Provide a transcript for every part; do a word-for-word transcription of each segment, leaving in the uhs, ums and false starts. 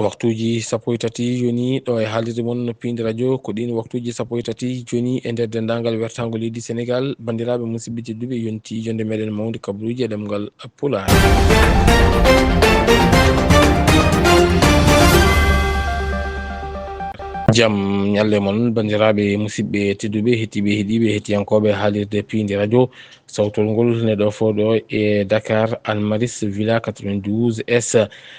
Waktuuji sappo e tati yoni ɗo e haalirde mon no piindi radio. Ko ɗin waktuuji sappo e tati joni e nder denndaangal wertaango leydi Senegaal. Banndiraaɓe musidɓe tedduɓe, yonti jonde meɗen mawde kabaruuji e ɗemngal Pulaar. Jam ñalle mon, banndiraaɓe musidɓe tedduɓe, heɗtiiɓe, heɗiiɓe, heɗtiyankooɓe haalirde piindi radio. Sawtol ngol ne ɗo fof ɗo e Dakar, Almaris Villa quatre-vingt-douze S.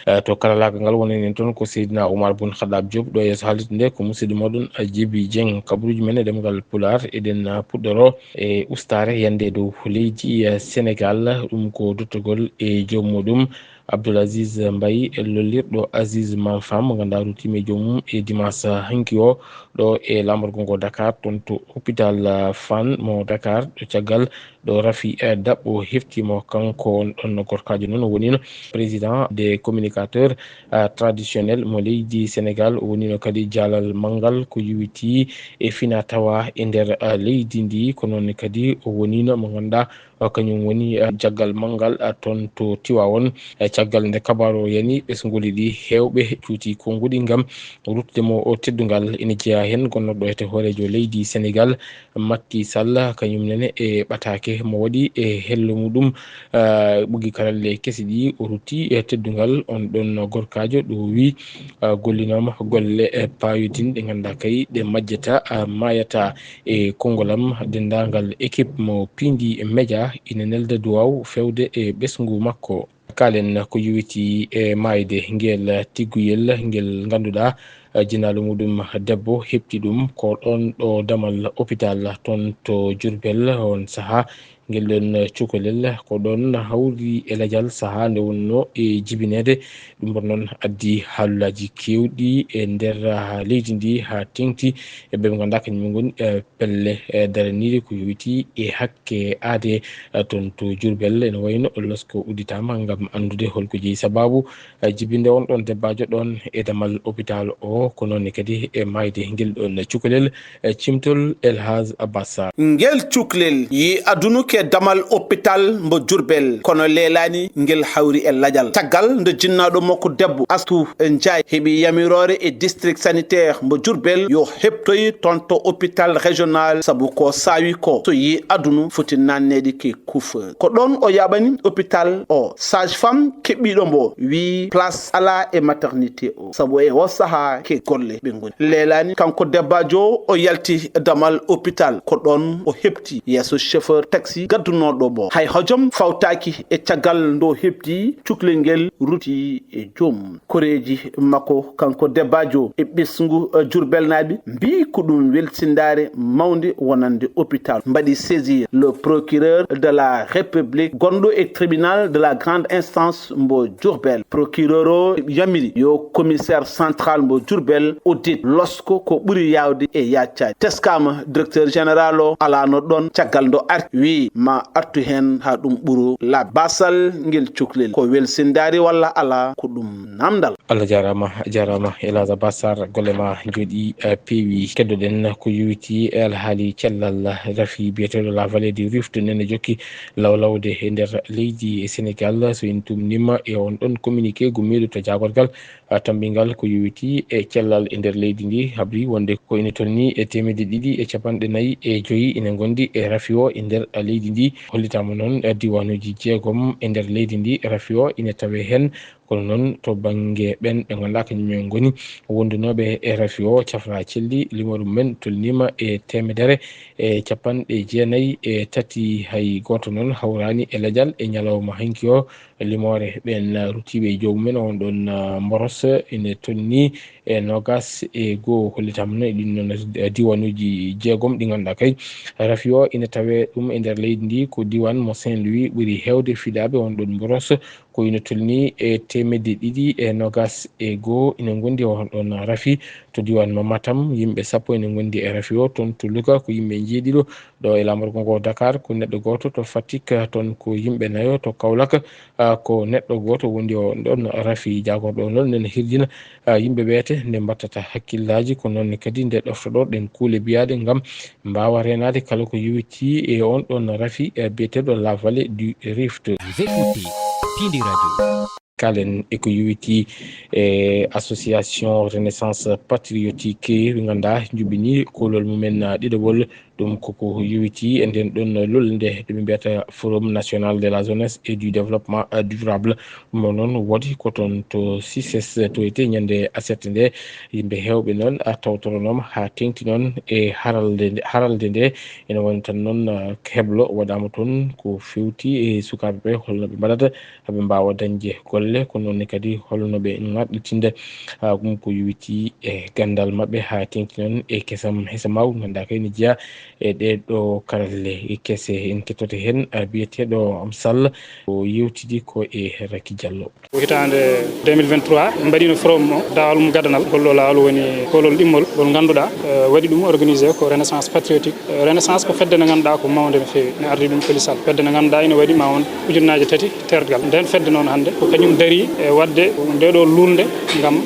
Eh, to karalaagal ngal wonani en toon ko Seydina Oumar Boun Khattab Diop, ɗo yeeso haalirde nde ko musidɗo moɗon, eh, Djiby Dieng. Kabaruuji men e ɗemngal Pulaar, eɗen, eh, puɗɗoro e ustaare yande dow leydi, eh, Senegaal. Ɗum ko duttugol e joom muɗum Abdoul Aziz Mbaye, lollirɗo Aziz Manfam, mo ngannduɗaa ruttiima e joom mum e dimanche hanki o ɗo e laamorgo ngo Dakar, toon to hôpital, eh, Fann mo Dakar, ɗo caggal ɗo rafi, eh, daɓɓo hefti mo. Kanko on ɗon gorkaajo noon o wonino président des communicateurs, eh, traditionnels mo leydi Senegaal. O wonino kadi jaalal manngal ko yowitii e fina tawa e nder, eh, leydi ndi. Ko noon kadi o wonino mo ngannduɗaa, eh, kañum woni, eh, jaggal manngal, eh, toon to Tiwaawoon. Eh, caggal nde kabaaru o yani, ɓesnguuli ɗi heewɓe cuuti konnguɗi ngam ruttude mo o teddungal. Ina jeyaa heen gonnoɗo etee hooreejo leydi Senegaal, Macky Sall, kañum nene e ɓataake mo waɗi e hello muɗum, ah, ɓoggi karalle kesi ɗi, o rutti e teddungal on ɗon gorkaajo ɗo wi, ah, gollinooma golle, eh, paayotinɗe, ngannduɗaa kay ɗe majjata, ah, maayata. E konngol am, denndaangal équipe mo piindi média ina nelda duwaaw feewde e ɓesngu makko. Kaalen ko yowitii e maayde ngel tigguyel ngel ngannduɗaa, eh, jinaalu muɗum debbo heɓti ɗum ko ɗoon ɗo damal hôpital toon to Diourbel. On sahaa ngel ɗoon cukalel ko ɗoon hawri e lajal sahaa nde wonnoo e jibineede. Ɗum ɗoon noon addi haalaaji keewɗi e nder, ah, leydi ndi haa teeŋti e ɓe ngannduɗaa kañum ngoni, eh, pelle, eh, daraniiɗe ko yowitii e hakke aadee, eh, toon to Diourbel. Ene wayi no losko udditaama ngam anndude hol ko jeyi sabaabu, eh, jibinde on ɗoon debbaajo ɗoon e damal hôpital o, ko noon ne kadi e maayde ngel ɗoon cukalel, eh, cimtol El Hadj Abbas Sarr. Ngel cukalel yi adunu ke damal hôpital mbo Diourbel, kono leelaani ngel hawri e lajal. Caggal nde jinnaaɗo makko debbo Astou Ndiaye heɓi yamiroore e district sanitaire mbo Diourbel yo heɓtoy toon to hôpital régional, sabu ko saawi ko so yi adunu foti nanneede ke kufa. Ko ɗoon o yaɓani hôpital o. Sage-femme keɓiiɗo mbo wi place alaa e maternité o, sabu e o sahaa ke golle ɓe ngoni. Leelaani kanko debbaajo o yalti damal hôpital, ko ɗoon o heɓti yeeso chauffeur taxi gaddunooɗo mbo. Hay hojom fawtaaki e caggal ndo heɓti cukalel ngel rutti e joom. Koreeji makko, kanko debbaajo e ɓesngu, eh, Diourbelnaaɓe, mbii ko ɗum welsindaare mawnde wonande hôpital. Mbaɗi saisir le procureur de la République gonɗo e tribunal de la grande instance mbo Diourbel. Procureur o yamiri yo commissaire central mbo Diourbel uddit losko ko ɓuri yaawde e yaaccaaji. Teskaama directeur général o alaano ɗoon, caggal ndo arti, wii ma artu heen haa ɗum ɓuru laaɓde. Basal ngel cukalel, ko welsindaari walla alaa, ko ɗum namdal. Allah jaaraama, a jaaraama, El Hadj Abbas Sarr, golle ma njooɗii, eh, peewi. Keddoɗen ko yowitii e alhaali cellal rafi biyeteeɗo La Vallée du Rift, nene jokki lawlawde e nder leydi Senegaal. So en tumniima e on ɗon communiqué gummiiɗo to jaagorgal, ah, tammbingal ko yowitii e cellal e nder leydi ndi, habri wonde ko ina tolnii e teemedde ɗiɗi e capanɗe nayi e joyi ina ngondi e rafi o e nder leydi ndi. Hollitaama noon, eh, diiwaanuuji jeegom e nder leydi ndi rafi o ina tawee heen. Kono noon, to bannge ɓeen ɓe ngannduɗaa kañum en ngoni wondunooɓe e rafi o, cafra celli, limoru men tolniima e teemedere e capanɗe jeenayi e tati. Hay gooto noon hawraani e lajal e ñalawma hanki o. Limoore ɓeen ruttiiɓe e joomum en on ɗon, ah, mboros ene tolnii e noogaas e goo. Hollitaama noon e ɗin noon, eh, diiwaanuuji jeegom ɗi ngannduɗaa kay rafi o ina tawee ɗum e nder leydi ndi. Ko diiwaan mo Saint-Louis ɓuri heewde fiilaaɓe on ɗon mboros, ko ina tolnii e teemedde ɗiɗi e noogaas e goo ina ngondi e on ɗon rafi. To diiwaan mo Matam, yimɓe sappo ina ngondi e rafi o. Toon to Louga, ko yimɓe njeeɗiɗo. Ɗo e laamorgo ngo Dakar, ko neɗɗo gooto. To Fatick, toon ko yimɓe nayo. To Kaolack, ah, ko neɗɗo gooto wondi o ɗon rafi. Jaagorɗo o noon nena hirjina, ah, yimɓe ɓeete nde mbattata hakkillaaji, ko noon ne kadi nde ɗoftoɗon ɗen kuule biyaaɗe ngam mbaawa reenaade kala ko yowitii e on ɗon rafi, eh, biyeteeɗo La Vallée du Rift. Vous écoutez Pindi Radio. Kalen e ko yowiti e association Renaissance Patriotique, ɓe ngannduɗaa njuɓɓini koolol mumen ɗiɗawol. Ɗum koko yowiti e nden ɗon lolnde ɗum ɓe mbiyata Forum National de la Jeunesse et du Développement Durable. Mo noon wodi ko toon to sises to ete ñande aset nde. Yimɓe heewɓe noon a tawtoronooma haa teŋti noon e haralde nde, haralde nde. Ene woni tan noon, ah, heblo waɗaama toon ko fewti e sukaaɓe ɓe, holno ɓe mbaɗata haa ɓe mbaawa dañde golle, kono noon ne kadi holno ɓe ŋaɗɗitinde, ah, ɗum ko yowiti e ganndal maɓɓe haa teŋti noon e kesam hesama, ngannduɗaa kay ne jeyaa e ɗee ɗoo karalle e kese. En kettoto heen, ah, biyeteeɗo Am Sall, o yewtidi ko e Racky Diallo. Ko hitaande deux mille vingt-trois, en mbaɗiino forum o, daawal mum gadanal, ngol ɗoo laawol woni koolol ɗimmol, ngol ngannduɗaa, eh, waɗi ɗum organisé ko Renaissance Patriotique. Eh, Renaissance ko fedde nde ngannduɗaa ko mawnde no feewi, ne ardii ɗum Coly Sall. Fedde nde ngannduɗaa ina waɗi ma won ujunnaaje tati tergal. Nden fedde noon hannde ko kañum darii e waɗde ndee ɗoo luulnde ngam,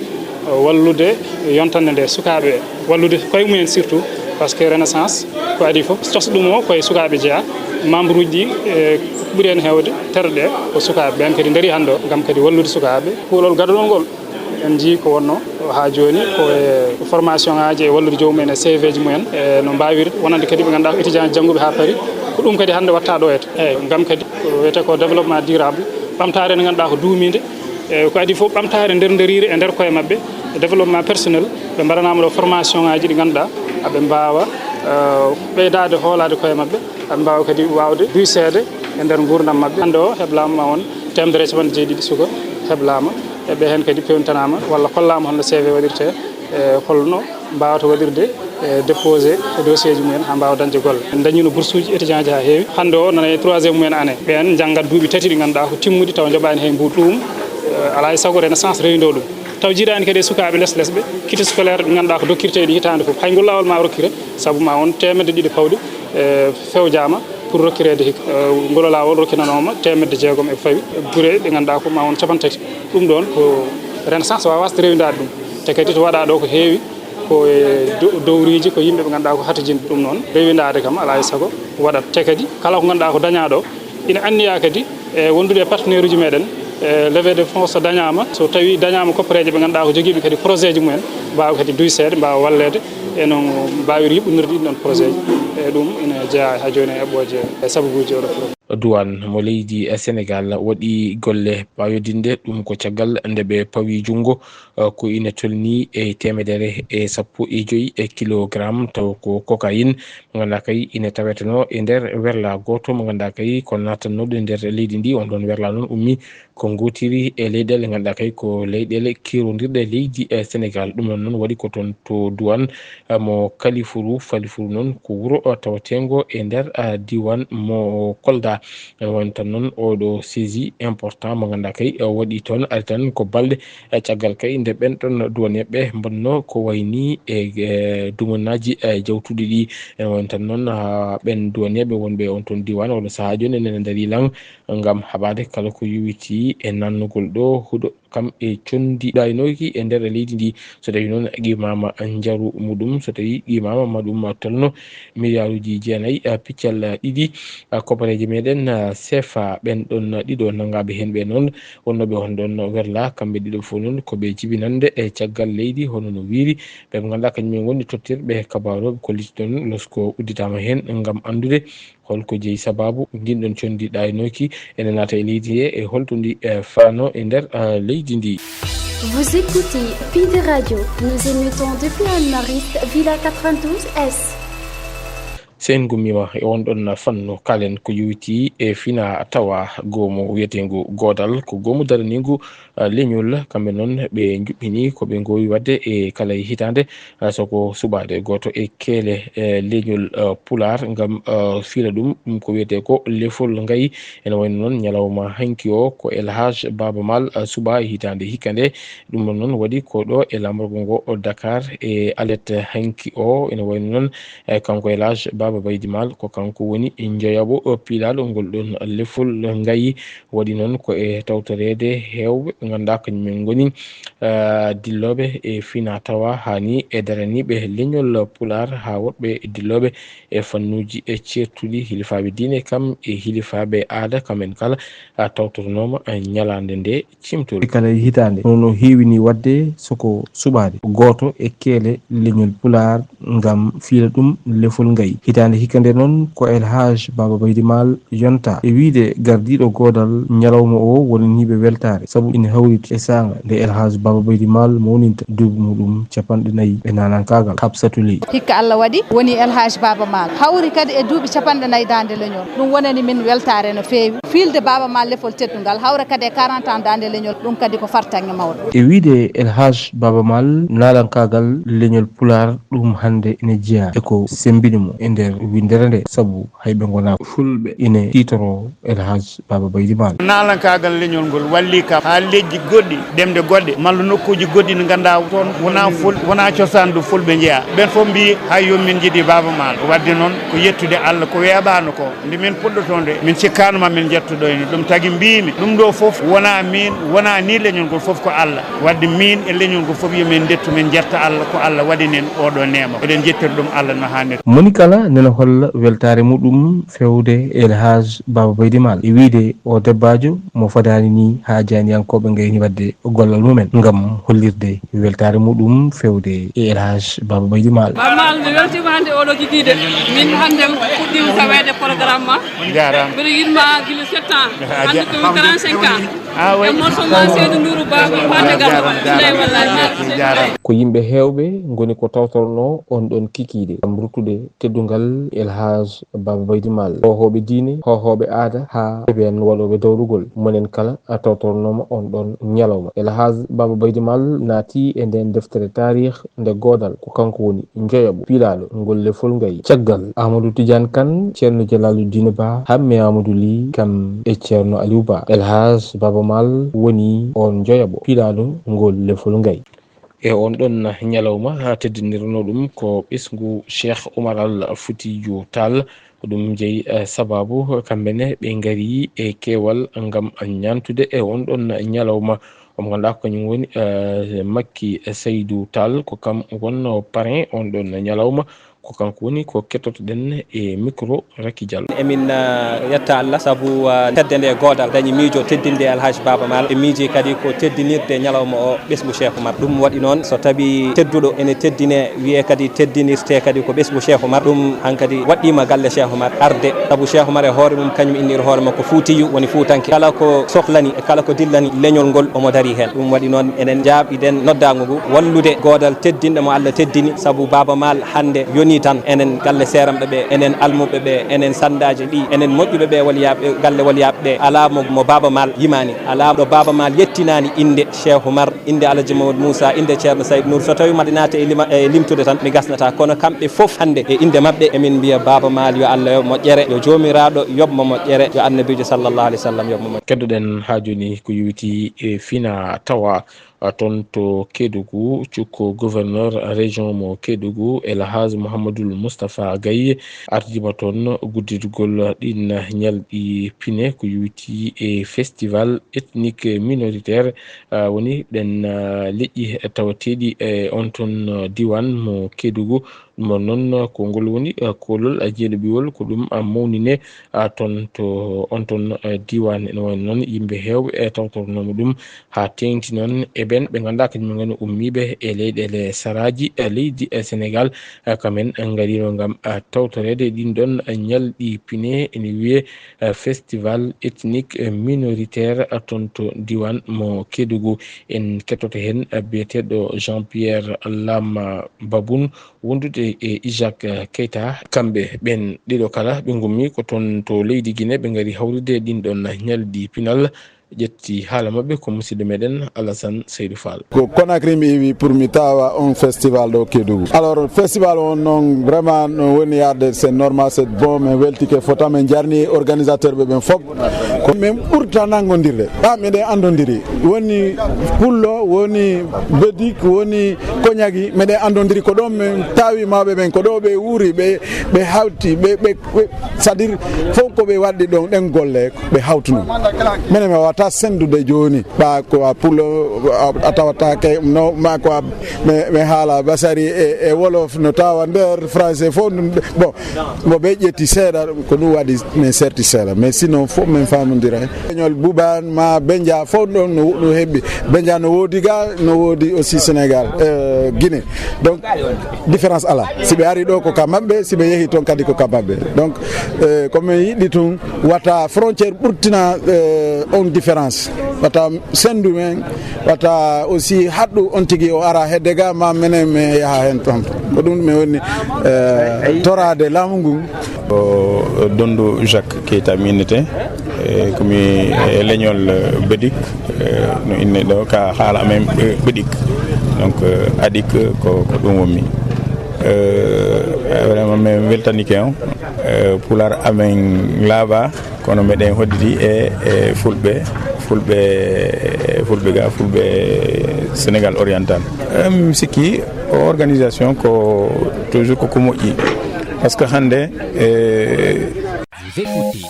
eh, wallude yontande nde sukaaɓe ɓe, wallude koye mumen surtout, parce que Renaissance ko adii fof, cosɗo ɗum o koye sukaaɓe jeyaa. Membre uji ɗi, eh, ɓuri heen heewde terɗe ko sukaaɓe. Ɓeen kadi ndarii hannde o ngam kadi wallude sukaaɓe. Kuulol gadorol ngol, en njiyii ko wonnoo haa jooni ko e formation ŋaaji e wallude joomum en e C V ji mumen, e no mbaawiri wonande kadi ɓe ngannduɗaa ko étudiant jannguɓe haa Paris. Ko ɗum kadi hannde waɗtaa ɗo e to. Eeyi, ngam kadi ko wiyetee ko développement durable, ɓamtaare nde ngannduɗaa ko duumiinde, e ko adii fof ɓamtaare nder ndariire e nder koye maɓɓe, e développement personnel. Ɓe mbaɗanaama ɗo formation ŋaaji ɗi ngannduɗaa aɓe mbaawa, eh, ɓeydaade hoolaade koye maɓɓe, aɓe mbaawa kadi waawde duyseede e nder nguurndam maɓɓe. Hannde o heblaama ma won teemedere e capanɗe jeeɗiɗi suka heblaama, e ɓe heen kadi peewnitanaama walla kollaama holno C V waɗirtee, e holno mbaawata waɗirde, e déposé e dossier ji mumen haa mbaawa dañde golle. En ndañiino bourse uji étudiant ji haa heewi. Hannde o nana e troisième mumen année. Ɓeen njanngat duuɓi tati ɗi ngannduɗaa ko timmuɗi tawa njoɓaani hay mbuuɗu. Ɗum, eh, alaa e sago Renaissance rewindoo ɗum. Taw jiidaani kadi e sukaaɓe les les ɓe, kit scolaire ɓe ngannduɗaa ko dokkirteeɗi hitaande fof. Hay ngol laawol ma rokkire, sabu ma won teemedde ɗiɗi pawɗi, eh, fewjaama pour rokkireede hikka. Eh, ngol laawol rokkinanooma teemedde jeegom e fawi gure ɗe ngannduɗaa ko ma won capanɗe tati. Ɗum ɗoon ko Renaissance waawaa wasde rewindaade ɗum. Te kadi to waɗaa ɗo ko heewi, ko e do-, dowriiji, ko yimɓe ɓe ngannduɗaa ko hatojinɓe. Ɗum noon, rewindaade kam alaa e sago waɗat. Te kadi kala ko ngannduɗaa ko dañaa ɗo, ina anniyaa kadi e wondude e partenaire uji meɗen, e levée de fonds so dañaama, so tawi dañaama koppareeje ɓe ngannduɗaa ko jogiiɓe kadi projet ji mumen, mbaawa kadi duyseede, mbaawa walleede e no mbaawiri yuɓɓinirde ɗin ɗon projet ji. E ɗum ina jeyaa haa jooni e eɓɓooje e sababuuji oɗo fof. Duwaan mo leydi Senegaal waɗi golle paayodinɗe, ɗum ko caggal nde ɓe pawi junngo, eh, ko ina tolnii e teemedere e sappo e joy e kilogram, taw ko cocaïne, mo ngannduɗaa kay ina tawetenoo e nder werla gooto, mo ngannduɗaa kay ko naatannooɗo e nder leydi ndi. On ɗon werla noon ummi ko ngootiri e leyɗeele ngannduɗaa kay ko leyɗeele keerondirɗe leydi e Senegaal. Ɗum noon, noon waɗi ko toon to duwaan, eh, mo Kalifuru. Falifuru noon ko wuro, eh, tawateengo e nder, eh, diiwaan mo Kolda. Ene woni tan noon oɗo saisi important mo ngannduɗaa kay, eh, waɗi toon, ari tan ko balɗe, eh, caggal kay nde ɓen ɗon duwaneeɓe mbonno ko wayni e, eh, dumunaaji, eh, jawtuɗi ɗi. Ene woni tan noon, ah, ɓen duwaneeɓe wonɓe on toon diiwaan, oɗo sahaa jooni enen ndarii lan ngam haɓaade kala ko yowiti e nannugol ɗo huɗo kam e conndi ɗaynooki e nder leydi ndi. So tawii noon qimaama njaru muɗum, so tawii qimaama ma ɗum tolno miliyaaruuji jeenayi, eh, piccal ɗiɗi, eh, kopareeje meɗen, eh, sefa, ɓen ɗon ɗiɗo nanngaaɓe heen ɓe noon, wonnooɓe on ɗon werla, kamɓe ɗiɗo fof noon ko ɓe jibinande e caggal leydi, hono no wiiri ɓe ɓe ngannduɗaa kañum en ngoni tottirɓe kabaaru, ɓe kolliti ɗon losko udditaama heen ngam anndude holko jeyi sababu ndin ɗon conndi ɗaynooki ene naata e leydi he, e holto ndi, eh, faano e nder, eh, leydi ndi. Vous écoutez Pide Radio. Nous émettons depuis Anne-Marie, Villa quatre-vingt-douze S. So en ngummiima e on ɗon fannu, kaalen ko yowiti e fina tawa goomu wiyeteengu Goodal, ko goomu daraniingu, eh, leñol. Kamɓe noon ɓe njuɓɓini ko ɓe ngoowi waɗde e kala e hitaande, eh, so ko suɓaade gooto e keele, eh, leñol, eh, Pulaar ngam, eh, fiila ɗum, ɗum ko wiyetee ko lefol ngayi. Ene wayno noon ñalawma hanki o ko El Hadj Baaba Maal, eh, suɓaa e hitaande hikka nde. Ɗum ɗon noon waɗi ko ɗo e laamorgo ngo Dakar e alet hanki o. Ene wayno noon, eh, kanko El Hadj Baaba Baba Baydi Maal ko kanko woni njoyaɓo piilaaɗo ngol ɗon lefol ngayi. Waɗi noon ko e tawtoreede heewɓe ɓe ngannduɗaa kañum en ngoni, ah, dillooɓe e fina tawa haa ni e daraniiɓe leñol Pulaar haa woɗɓe dillooɓe e fannuuji e ceertuɗi, hilifaaɓe diine kam e hilifaaɓe aada kam en kala, ah, tawtornooma, ah, ñalaande nde cimtol. E kala hitaande, hono no heewi ni waɗde soko suɓaade gooto e keele leñol Pulaar ngam fiila ɗum lefol ngayi. Hitaande hikka nde noon ko El Hadj Baba Baydi Maal yonta. E wiyde gardiiɗo goodal ñalawma o wonaniiɓe weltaare, sabu ina hawriti e saanga nde El Hadj Baba Baydi Maal mawninta duuɓi muɗum capanɗe nayi e naalankaagal. Habsatou Ly. Hikka Allah waɗi woni El Hadj Baba Maal. Hawri kadi e duuɓi capanɗe nayi daande leñol. Ɗum wonani min weltaare no feewi. Fiilde Baba Maal lefol teddungal, hawra kadi e quarante ans daande leñol, ɗum kadi ko fartaŋŋe mawɗo. E wiyde El Hadj Baba Maal, naalankaagal leñol Pulaar ɗum hannde ene jeyaa e ko semmbini mo e nder winndere nde, sabu hay ɓe ngonaa fulɓe ine tiitoroo El Hadj Baba Baydi Maal. Naalankaagal leñol ngol walli kam haa leƴƴi goɗɗi, ɗemɗe goɗɗe, malla nokkuuji goɗɗi ɗi ngannduɗaa toon wonaa ful-, wonaa cosaandu fulɓe njeyaa. Ɓeen fof mbiyi hay yo min njiɗi Baba Maal. Waɗde noon ko yettude Allah ko weeɓaano ko. Nde min puɗɗotoo nde, min cikkaano ma min njettoɗoyno. Ɗum tagi mbiimi, ɗum ɗo fof wonaa miin, wonaa ni leñol ngol fof ko Allah. Waɗde miin e leñol ngol fof yo min ndettu, min njetta Allah, ko Allah waɗani en oɗo neema. Eɗen njettira ɗum Allah no haanirta. Moni kala nena holla weltaare muɗum feewde El Hadj Baba Baydi Maal. E wiyde o debbaajo mo fadaani ni haa jaaniyankooɓe ngayni waɗde gollal mumen ngam hollirde weltaare muɗum feewde e El Hadj Baba Baydi Maal. Baba Maal, mi weltiima hannde oɗo kikiiɗe. Min hannde fuɗɗiima taweede programme ma. Jaaraama. Mbiɗa yiɗ ma gila sept ans. A ja-, hannde ko mi quarante-cinq ans. Ah, oui. E morceau ma Seydou Nourou Ba, ko faate garɗo. Jaaraama, jaaraama. Billahi wallahi. Jaaraama. Ko yimɓe heewɓe ngoni ko tawtornoo on ɗon kikiiɗe ngam ruttude teddungal El Hadj Baba Baydi Maal. Hoohooɓe diine, hoohooɓe aada, haa e ɓeen waɗooɓe dawrugol. Monen kala a tawtornooma on ɗon ñalawma. El Hadj Baba Baydi Maal naati e ndeen deftere taarih nde goodal. Ko kanko woni njoyaɓo piilaaɗo ngol lefol ngayi. Caggal Amadou Tidiane Kane, Ceerno Jalaaluddin Ba, Hamme Amadou Ly, kam e Ceerno Aliou Ba. El Hadj Baba Maal woni on njoyaɓo piilaaɗo ngol lefol ngayi. E on ɗon ñalawma, teddinirno ɗum ko ɓesngu Cheikh Oumar Al Foutiyou Tall. Ko ɗum jeyi, eh, sababu kamɓe ne ɓe ngari e keewal ngam ñaantude e on ɗon ñalawma. Omo ngannduɗaa ko kañum woni, eh, Makki Seydou Tall, ko kam wonno parrain on ɗon ñalawma. Ko kanko woni ko kettotoɗen e micro Racky Diallo. Emin, ah, yetta Allah sabu, ah, fedde nde goodal dañi miijo teddinde Alhaji Baba Maal. E miiji kadi ko teddinirde ñalawma o ɓesngu Cheikh Oumar. Ɗum waɗi noon so tawi tedduɗo ene teddine, wiyee kadi teddinirte kadi ko ɓesngu Cheikh Oumar. Ɗum hankadi waɗɗiima galle Cheikh Oumar arde. Sabu Cheikh Oumar e hoore mum kañum innir hoore makko Fuutiyu, woni Fuutanke. Kala ko sohlani e kala ko dillani leñol ngol omo darii heen. Ɗum waɗi noon enen njaaɓiɗen noddaango ngu wallude goodal teddinɗo mo Allah teddini, sabu Baaba Maal hannde yonii tan enen galle seeramɓe ɓe, enen almuɓɓe ɓe, enen sanndaaji ɗi, enen moƴƴuɓe ɓe, waliyaaɓe, galle waliyaaɓe ɓe. Alaa mo, mo Baaba Maal yimaani, alaa ɗo Baaba Maal yettinaani innde Cheikh Oumar, innde Alhaji Mamadou Moussa, innde Ceerno Saïd Nour. So tawii mbaɗa naata e lima, e limtude tan, mi gasnataa. Kono kamɓe fof hannde e innde maɓɓe, emin mbiya Baaba Maal yo Allah yoɓ moƴƴere, yo Joomiraaɗo yoɓ mo moƴƴere, yo Annabiijo sallallahu alayhi wa sallam yoɓ mo moƴƴere. Keddoɗen haa jooni ko yowitii e fina tawa, a, toon to Kédougou, cukko gouverneur région mo Kédougou, El Hadj Mouhamadoul Moustapha Gaye, ardiima toon gudditgol ɗiin ñalɗi pine ko yowitii e festival ethnique minoritaire, a, woni ɗeen, a, leƴƴi tawateeɗi e on toon, a, diiwaan mo Kédougou. Ɗum noon, ko ngol woni, eh, koolol, eh, jeyɗo biwol, ko ɗum, ah, mawninee, ah, toon to on toon, eh, diiwaan. Ene wayi noon, yimɓe heewɓe, eh, tawtornooma ɗum, haa teeŋti noon e ɓeen ɓe ngannduɗaa kañum en ngoni ummiiɓe e leyɗeele saraaji, eh, leydi, eh, Senegaal, eh, kam en ngariino ngam, eh, tawtoreede ɗiin ɗoon, eh, ñalɗi pine, ene wiyee, eh, festival ethnique, eh, minoritaire, eh, toon to diiwaan mo Kédougou. En kettoto heen, eh, biyeteeɗo Jean Pierre Lam Baboun, wondude e Isaac Keita. Kamɓe ɓeen ɗiɗo kala, ɓe ngummii ko toon to leydi Guinée, ɓe ngari hawrude ɗiin ɗoon ñalɗi pinal. Ƴetti haala maɓɓe ko musidɗo meɗen Alassane Seydou Fall. Ko Conakry mi iwi pour mi tawa on festival ɗo Kédougou. Alors, festival on noon, vraiment, no woni yaade, c'est normal, c'est bon, min weltike fota, min jarni organisateur ɓe ɓen fof. Ko min ɓurta nanngondirde, ɓa meɗen anndondiri, woni Pullo, woni Bedik, woni Koñagi, meɗen anndondiri. Ko ɗon min tawi mawɓe ɓen, ko ɗo ɓe wuuri, ɓe, ɓe hawti, ɓe, ɓe, ɓe, c'est-à-dire, fof ko ɓe waɗi ɗon, ɗen golle, ɓe hawtuno. Minen mi wawata senndude jooni, ɓa ko a Pullo, a, a tawata ke, no, ma ko a, mi, mi haala Basari e, e Wolof, no tawa nder Français fof, ɗum, bon, mo ɓe ƴetti seeɗa, ko ɗum waɗi min serti seeɗa, mais sinon fof min famondira. Leñol Buban ma Benja fof ɗon no, no heɓi. Benja no woodi ga, no woodi aussi Sénégal, euh, Guinée. Donc, différence ala. Si ɓe ari ɗo ko ka maɓɓe, si ɓe yehi toon kadi ko ka maɓɓe. Donc, euh, ko min yiɗi tun, wata frontière ɓurtina, euh, on différence. Wata senndu men, wata aussi haɗɗu on tigi o ara hedde ga ma menen mi yaha hen toon. Ko ɗum mi woni, euh, toraade laamu ngun. Ko Dondu Jacques Keita mi innete, e ko mi e leñol, eh, Bedik, eh, no inne ɗo ka haala amen, eh, Bedik. Donc, eh, Adik ko, ko ɗum wonmi. Eh, vraiment min weltanike on, eh, Pular amen laaɓa, kono meɗen hodditi e, e Fulɓe, Fulɓe, Fulɓe ga, Fulɓe Sénégal oriental. Eh, mi sikki o organisation ko toujours ko, ko moƴƴi. Parce que hannde, eh, Vous écoutez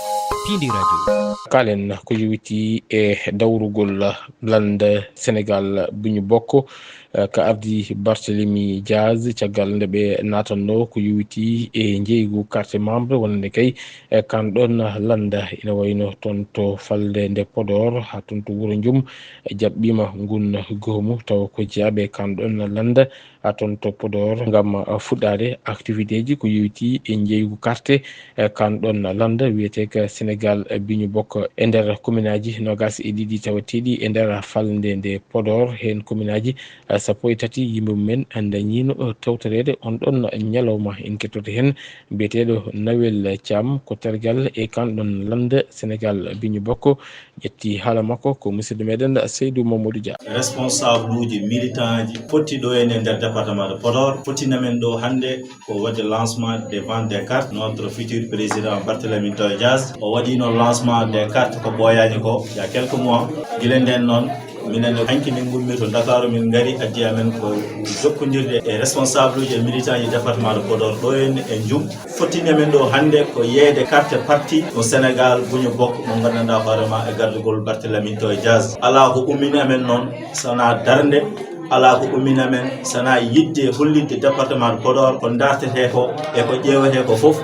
Pindi Radio. Kaalen ko yowiti e dawrugol lannda Senegaal buñu bokko, eh, ka ardi Barthélemy Diaz, caggal nde ɓe naatanno ko yowiti e njeygu carte membre, wonande kay, eh, kan ɗon lannda ina wayno toon to falnde nde Podor, haa toon to Wuro Njum, jaɓɓiima ngun goomu, tawa ko jeyaaɓe kan ɗon lannda a toon to Podor ngam, uh, fuɗɗaade activité ji ko yowiti e njeygu carte, eh, kan ɗon lannda wiyetee ka Senegaal, eh, biñu bokko e nder kominaaji noogaas e ɗiɗi taweteeɗi e nder falnde nde Podor. Heen kominaaji, eh, sappo e tati yimɓe mumen ndañiino, eh, tawtoreede on ɗon ñalawma. En kettoto heen biyeteeɗo Nawel Thiam ko tergal e kan ɗon lannda Senegaal biñu bokko. Ƴetti haala makko ko musidɗo meɗen Seydou Mamadou Dia. Responsable uji militant ji fotti ɗo e nder département de Podor. Fottinamen ɗo hannde ko waɗde lancement des ventes des cartes. Notre futur président Barthélémy Toye Diaz, o waɗino lancement des cartes ko ɓooyaani ko, il y a quelques mois. Gila nden noon, minen hanki min ngummi to Dakar, min ngari, addi amen ko jokkondirde e responsable uji e militant ji département de Podor ɗo en e Njum. Fottini amen ɗo hannde ko yeeyde carte parti mo Senegaal buñu bokko mo nganndanɗaa hoore ma e gardugol Barthélémy Toye Diaz. Alaa ko ummini amen noon, so wonaa darnde, alaa ko ummini amen, so wonaa yiɗde hollitde département de Podor ko dartetee ko e ko ƴeewetee ko fof,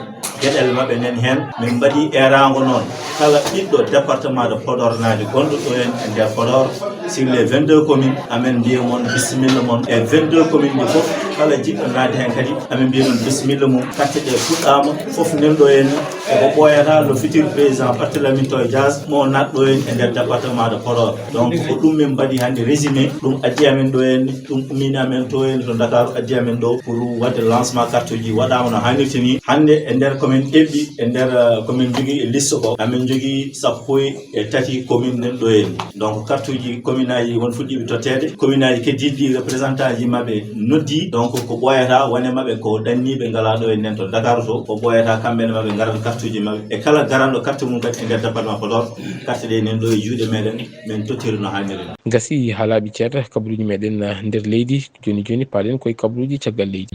geɗel maɓɓe nen heen. Min mbaɗi eeraango noon, kala ɓiɗɗo département de Podor naajo gonɗo ɗo en e nder Podor, sur les vingt-deux communes, amen mbiya mon bisimilla mon. E vingt-deux communes ɗi fof, kala jiɗɗo naatde heen kadi, amen mbiya ɗum bisimilla mum. Carte ɗe puɗɗaama, fof nanɗo en e ko ɓooyata le futur président Barthélémy Toye Diaz, mo natɗo en e nder département de Podor. Donc, ko ɗum min mbaɗi hannde résumé, ɗum addi amen ɗo en, ɗum ummini amen to en to Dakar, addi amen ɗo pour waɗde lancement carte uji waɗaama no haanirta ni. Hannde e nder commune Eɓɓi, e nder, eh, commune jogii liste ko, amen jogii sappo e e tati commune nen ɗo en. Donc, carte uji commune aji won fuɗɗiiɓe totteede. Commune aji keddiiɗi ɗi représentant ji maɓɓe noddi. Donc, ko ɓooyata wone maɓɓe ko ɗanniiɓe ngalaa ɗo en nen to Dakar to. Ko ɓooyata kamɓe ne maɓɓe ngaran carte uji maɓɓe. E kala garanɗo carte mum kadi e nder département Podor, carte ɗe nen ɗo e juuɗe meɗen, min tottiri no haaniri. Gasi haa laaɓi ceerta, kabaruuji meɗen, eh, nder leydi. Jooni jooni, paaɗen koye kabaruuji caggal leydi.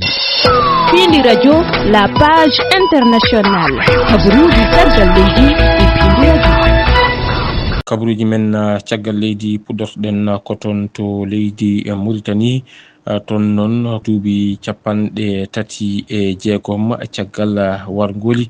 Pindi Radio, la page internationale. Kabaruuji caggal leydi e Pindi Radio. Kabaruuji men, ah, caggal leydi puɗɗortoɗen, ah, ko toon to leydi, eh, Mauritanie. Ah, toon noon duuɓi capanɗe tati e jeegom caggal, ah, warngooli.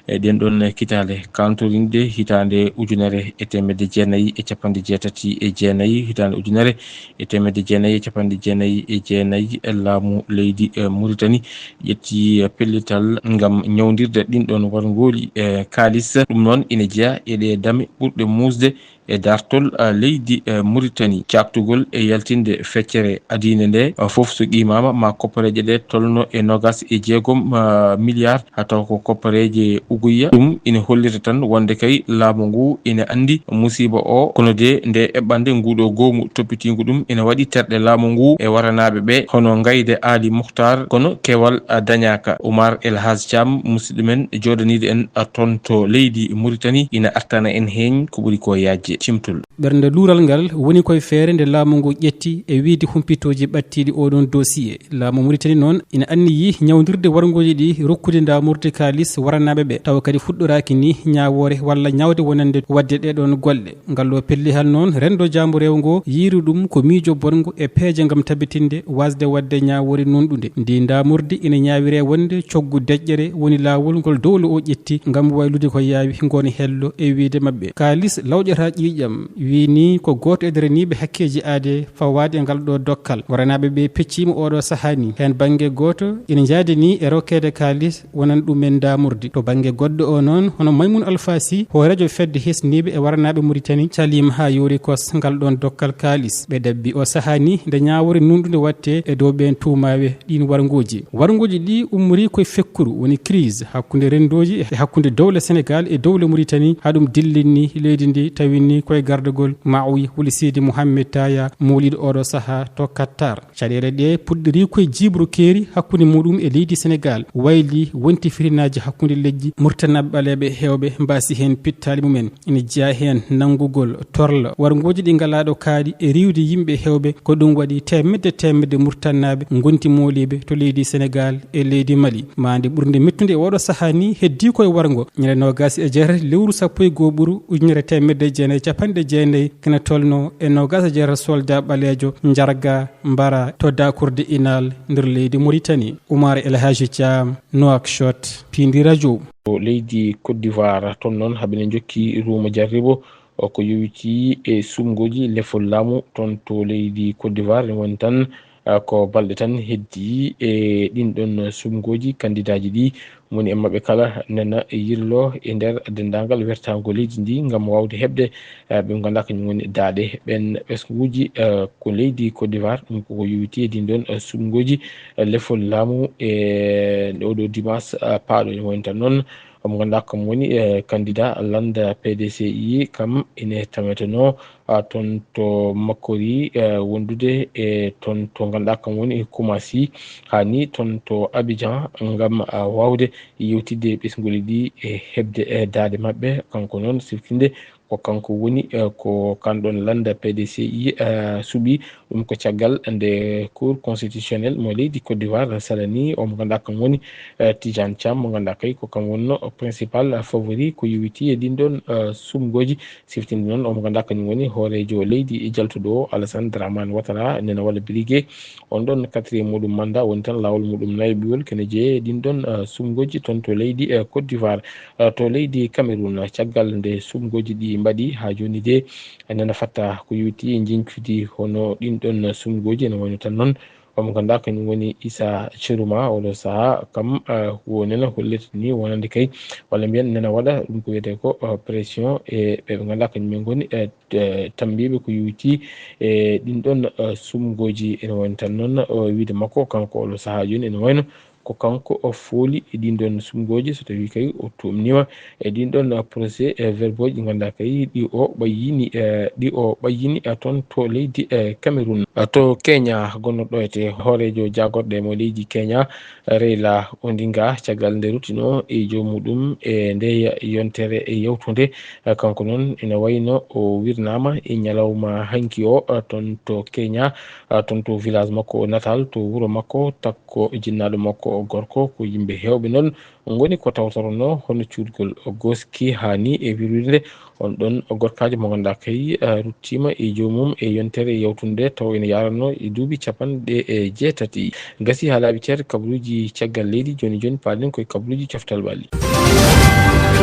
E ɗen ɗon kitaale kantorinde hitaande ujunere e teemedde jeenayi e capanɗe jeetati e jeenayi, hitaande ujunere e teemedde jeenayi e capanɗe jeenayi e jeenayi, laamu leydi, eh, Mauritanie ƴetti, eh, pellital ngam ñawndirde ɗin ɗon warngooli, eh, kaalis. Ɗum noon ina jeyaa e ɗe dame ɓurɗe muusde e dartol, ah, leydi, eh, Mauritanie. Caaktugol e yaltinde feccere adiine nde, ah, fof so qiimaama, ma koppareeje ɗe tolno e noogas e jeegom, ah, milliard, ha taw ko koppareeje uguyya. Ɗum ina hollita tan wonde kay laamu ngu ina anndi musiiba o, kono de nde eɓɓande nguɗo goomu toppitiingu ɗum ina waɗi terɗe laamu ngu e waranaaɓe ɓe, hono Ngayde Ali Mukhtar, kono kewal, ah, dañaaka. Oumar El Hadj Thiam, musidɗo men jooɗaniiɗo en, ah, toon to leydi Mauritanie, ina artana en heen ko ɓuri ko yaajde. Cimtol. Ɓernde luural ngal woni koye feere nde laamu ngu ƴetti e wiyde humpitooji ɓadtiiɗi oɗon dossier. Laamu Mauritanie noon ina anniyi ñawndirde warngooji ɗi rokkude ndaamurde kaalis waranaaɓe ɓe, tawa kadi fuɗɗoraaki ni ñaawoore walla ñaawde wonande waɗde ɗeɗon golle. Ngal ɗo pellihal noon, renndo jaambo rewo ngo yiiri ɗum ko miijo bonngo e peeje ngam tabitinde waasde waɗde ñaawoore nunɗunde. Ndi ndaamurdi ina ñaawiree wonde coggu deƴƴere woni laawol ngol dowla o ƴetti ngam waylude ko yaawi ngoon hello e wiyde maɓɓe. Kaalis lawƴata ƴiiƴam, wii ni ko gooto e daraniiɓe hakkeeji aadee fawaade e ngal ɗo dokkal. Waranaaɓe ɓe pecciima oɗo sahaa ni. Heen bannge gooto ina njaadi ni e rokkeede kaalis wonan ɗumen ndaamurdi. To bannge goɗɗo o noon, hono Maymun Alfasi, hooreejo fedde hesniiɓe e waranaaɓe Mauritanie, caliima haa yoori kos ngal ɗoon dokkal kaalis. Ɓe ɗabbi o sahaa ni nde ñaawoore nunɗunde waɗte e dow ɓeen tuumaaɓe ɗiin warngooji. Warngooji ɗi ummori koye fekkuru, woni crise, hakkunde renndooji e hakkunde dowla Senegal e dowla Mauritanie, haa ɗum dillinni leydi ndi tawinni koye gardagol Maoui Wuli Sidi Mohamed Taya, mooliiɗo oɗo sahaa to Qatar. Caɗeele ɗe puɗɗori koye jiiɓru keeri hakkunde muɗum e leydi Senegal, wayli wonti fitinaaji hakkunde leƴƴi, Murtanaaɓe ɓaleeɓe heewɓe mbaasi heen pittaali mumen. Ina jeyaa heen nanngugol torla, warngooji ɗi ngalaa ɗo kaaɗi e riiwde yimɓe heewɓe, ko ɗum waɗi teemedde teemedde Murtanaaɓe ngonti mooliiɓe to leydi Senegal e leydi Mali. Maande ɓurnde mettude e oɗo sahaa ni heddii koye warngo, ñande noogaas e jeetati lewru sappo e goo ɓuru ujunere teemedde jeenayi e capanɗe jeenayi, kene tolno e noogaas e jeetati soldat ɓaleejo njarga mbara to daakorde Inal nder leydi Mauritanie. Oumar El Hadji Thiam, Nouakchott, Pindi Radio. To leydi Côte d'Ivoire, toon noon haɓene jokki ruuma jarribo, o ko yowitii e sumngooji lefol laamu toon to leydi Côte d'Ivoire, ene woni tan, ah, ko balɗe tan heddii e ɗiin ɗoon sumngooji. Kandidaaji ɗi, moni e maɓɓe kala nana yirlo e nder denndaangal wertaango leydi ndi ngam waawde heɓde, ah, ɓe ngannduɗaa kañum woni daaɗe. Ɓeen ɓesnguuji, ah, ko leydi Côte d'Ivoire, ɗum koko yowitii e ɗiin ɗoon, ah, sumngooji, ah, lefol laamu e oɗo dimanche, ah, paaɗo. Ene woni tan noon, mo ngannduɗaa kam woni, eh, candidat lannda P D C I, kam ene tawetenoo, ah, toon to Makori, eh, wondude e toon to ngannduɗaa kam woni Koumassi, haa ni toon to Abidjan, ngam, ah, waawde yewtidde e ɓesnguuji ɗi e heɓde e daaɗe maɓɓe. Kanko noon siftinde ko kanko woni, eh, ko kanɗon lannda P D C I, eh, suɓi. Ɗum ko caggal nde Cour constitutionnelle mo leydi Côte d'Ivoire salani o mo ngannduɗaa kam woni, eh, Tidiane Thiam, mo ngannduɗaa kay ko kam wonno principal favori ko yowitii e ɗiin ɗoon, eh, sumngooji. Siftinde noon o mo ngannduɗaa kañum woni hooreejo leydi jaltuɗo o, Alassane Dramane Ouattara, nena walla Birigué. On ɗoon quatrième muɗum mandat woni tan laawol muɗum nayaɓiwol kene jeeye ɗiin ɗoon, eh, sumngooji toon to leydi, eh, Côte d'Ivoire. Eh, to leydi Cameroun, caggal nde sumngooji ɗi mbaɗi haa jooni de, nena fatta ko yowitii njeñcudi hono ɗiin ɗoon sumngooji, ene wayno tan noon, omo ngannduɗaa kañum woni Issa Tchiroma, oɗo sahaa kam, eh, ko nena hollita ni wonande kay, walla mbiyen nena waɗa ɗum ko wiyetee ko, eh, pression e ɓe ɓe ngannduɗaa kañum en ngoni, eh, eh, tammbiiɓe ko yowitii e ɗiin ɗoon, eh, sumngooji. Ene wayno tan noon, eh, wiyde makko kanko oɗo sahaa jooni ene wayno ko kanko o fooli e ɗiin ɗoon sumngooji, so tawii kay o tuumniima e ɗiin ɗoon procès, e verbooji ɗi ngannduɗaa kay ɗi o ɓayyini, e ɗi o ɓayyini, e toon to leydi, e Cameroun. E to Kenya, gonnoɗo ɗo e hooreejo jaagorɗe mo leydi Kenya, Raila Odinga, caggal nde ruttinoo e joom muɗum e nde yontere e yawtunde, e kanko noon ina wayno o wirnaama e ñalawma hanki o, e toon to Kenya, e toon to village makko o natal, to wuro makko, takko jinnaaɗo makko o gorko, ko yimɓe heewɓe noon ngoni ko tawtoronoo hono cuurgol gooski haa ni e wirwirde on ɗoon gorkaajo mo ngannduɗaa kay, eh, ruttiima e joomum e yontere yawtunde taw ene yaranoo e duuɓi capanɗe jeetati. Gasi haa laaɓi cer kabaruuji caggal leydi, jooni jooni paaɗen koye kabaruuji coftal ɓalli.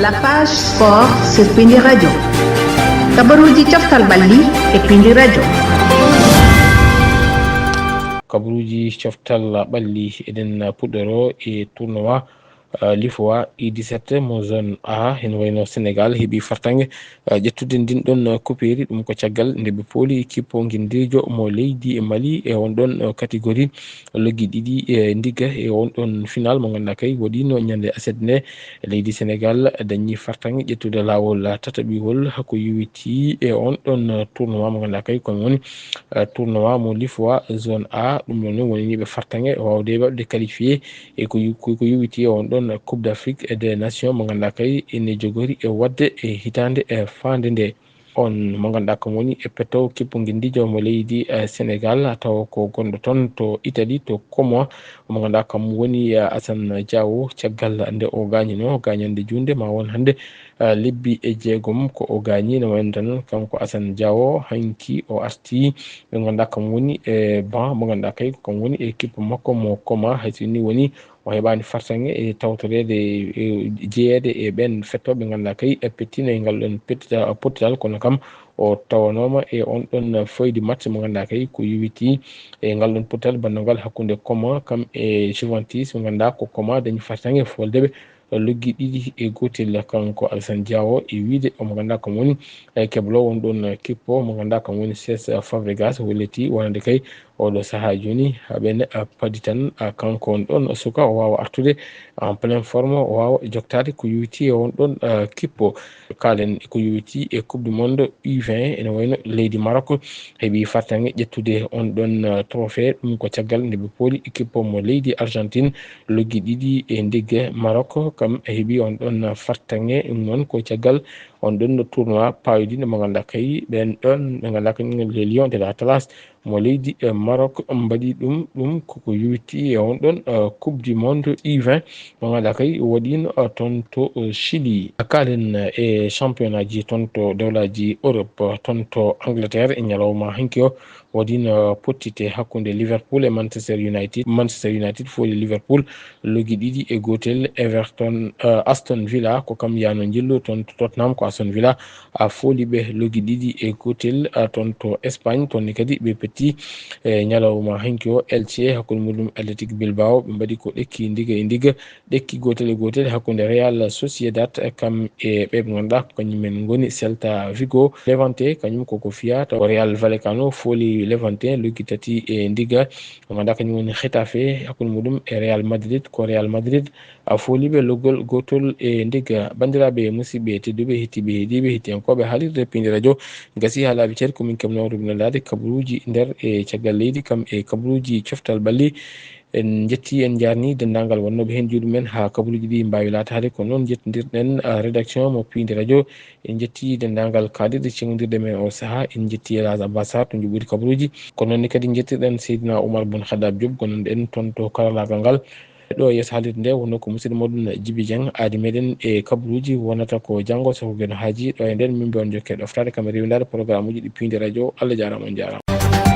La page sport sur Pindi Radio. Kabaruuji coftal ɓalli e Pindi Radio. Kabaruuji coftal ɓalli, eɗen puɗɗoroo e tournoi Lifoa U dix-sept mo zone A, heno wayno Sénégal heɓi fartaŋŋe ƴettude ndin ɗon kupeeri. Ɗum ko caggal nde ɓe pooli kippo ngindiijo mo leydi Mali e on ɗon catégorie loggi ɗiɗi e ndigga e on ɗon final mo ngannduɗaa kay waɗiino ñande aset nde. Leydi Sénégal dañi fartaŋŋe ƴettude laawol tataɓiwol ko yowiti e on ɗon tournoi mo ngannduɗaa kay ko woni tournoi mo Lifoa zone A. Ɗum ɗon woni ni ɓe fartaŋŋe waawde waɗde qualifié e ko yu-, ko, ko yowiti e on ɗon Coupe d'Afrique des Nations mo ngannduɗaa kay ene jogori e waɗde e hitaande e faande nde. On mo ngannduɗaa kam woni e petto kippo ngindiijo mo leydi, eh, Sénégal, tawa ko gonɗo toon to Italie, to Como, mo ngannduɗaa kam woni, eh, Assane Diao, caggal nde o gaañino, gaañande juunde ma won hannde, eh, lebbi e jeegom ko o gaañi. No wayno tan kanko Assane Diao, hanki o arti ɓe ngannduɗaa kam woni e ban mo ngannduɗaa kay ko kam woni e kippo makko mo Como, hay so ni woni o heɓaani fartaŋŋe e tawtoreede, e jeyeede e ɓeen fettooɓe ngannduɗaa kay e pettiino e ngal ɗon pettita-, pottital, kono kam o tawanooma e on ɗon feuille de match mo ngannduɗaa kay ko yowiti e ngal ɗon pottital banndogal hakkunde Como kam e Juventus, mo ngannduɗaa ko Como dañi fartaŋŋe fooldeɓe loggi ɗiɗi e gootel. Kanko Alassane Diao e wiide omo ngannduɗaa kam woni e kebloowo on ɗon kippo mo ngannduɗaa kam woni Cesc Fabregas, holliti wonande kay oɗo sahaa jooni, haa ɓe ne, a, padi tan, a, kanko on ɗon suka o waawa artude en pleine forme, o waawa joktaade ko yowiti e on ɗon, a, kippo. Kaalen ko yowiti e Coupe du Monde U vingt, ene wayno leydi Maroc heɓi fartaŋŋe ƴettude on ɗon, a, trophée. Ɗum ko caggal nde ɓe pooli kippo mo leydi Argentine loggi ɗiɗi e ndigga. Maroc kam heɓi on ɗon fartaŋŋe, ɗum noon ko caggal on ɗon tournoi paawidiiɗo mo ngannduɗaa kay ɓeen ɗon ɓe ngannduɗaa kañum les Lions de l'Atlas mo leydi, eh, Maroc mbaɗi ɗum. Ɗum koko yowiti e on ɗon, eh, Coupe du Monde U vingt mo ngannduɗaa kay waɗiino, eh, toon to, eh, Chili. Kaalen, eh, e championnat ji toon to dowlaaji Europe, eh, toon to Angleterre e ñalawma hanki o waɗiino, eh, pottite hakkunde Liverpool e Manchester United. Manchester United fooli Liverpool loggi ɗiɗi e gootel. Everton, eh, Aston Villa ko kam yaano njillu toon to Tottenham, ko Aston Villa a fooli ɓe loggi ɗiɗi e gootel, a, toon to Espagne. Toon ne kadi ɓe petti e ñalawma hanki o Elche hakkunde muɗum Athletic Bilbao, ɓe mbaɗi ko ɗekki ndiga e ndiga, ɗekki gootel e gootel hakkunde Real Sociedad kam e ɓe ɓe ngannduɗaa ko kañum en ngoni Celta Vigo. Levante kañum koko fiya taw Real Vallecano fooli Levante loggi tati e ndiga. Mo ngannduɗaa kañum woni Getafe hakkunde muɗum e Real Madrid, ko Real Madrid a fooliiɓe loggol gootol e ndigga. Banndiraaɓe, musidɓe tedduɓe, heɗtiiɓe, heɗiiɓe, heɗtiyankooɓe haalirde Piindi Radio, gasi haa laaɓi cer, ko min keɓnoo rubinandaade kabaruuji nder e caggal leydi, kam e kabaruuji coftal ɓalli. En njetti, en njaarni denndaangal wonnooɓe heen juuɗe men haa kabaruuji ɗi mbaawi laataade. Ko noon njettondirɗen, ah, rédaction mo Piindi Radio. En njetti denndaangal kaalirɗe ceŋondirɗe men oo sahaa. En njetti El Hadj Abbas Sarr to njuɓɓudi kabaruuji. Ko noon ne kadi njettirɗen Seydina Oumar Boun Khattab Diop, gonnoɗen toon to karallaagal ngal. Ɗo e yeeso haalirde nde wonno ko musidɗo mooɗon Djiby Dieng, aadi meɗen e kabaruuji wonata ko janngo so ko geno haaji. Ɗo e nden min mbi on jokke ɗoftaade kam e rewindaade programme uji ɗi Piindi Radio. Allah jaaraama, on jaaraama.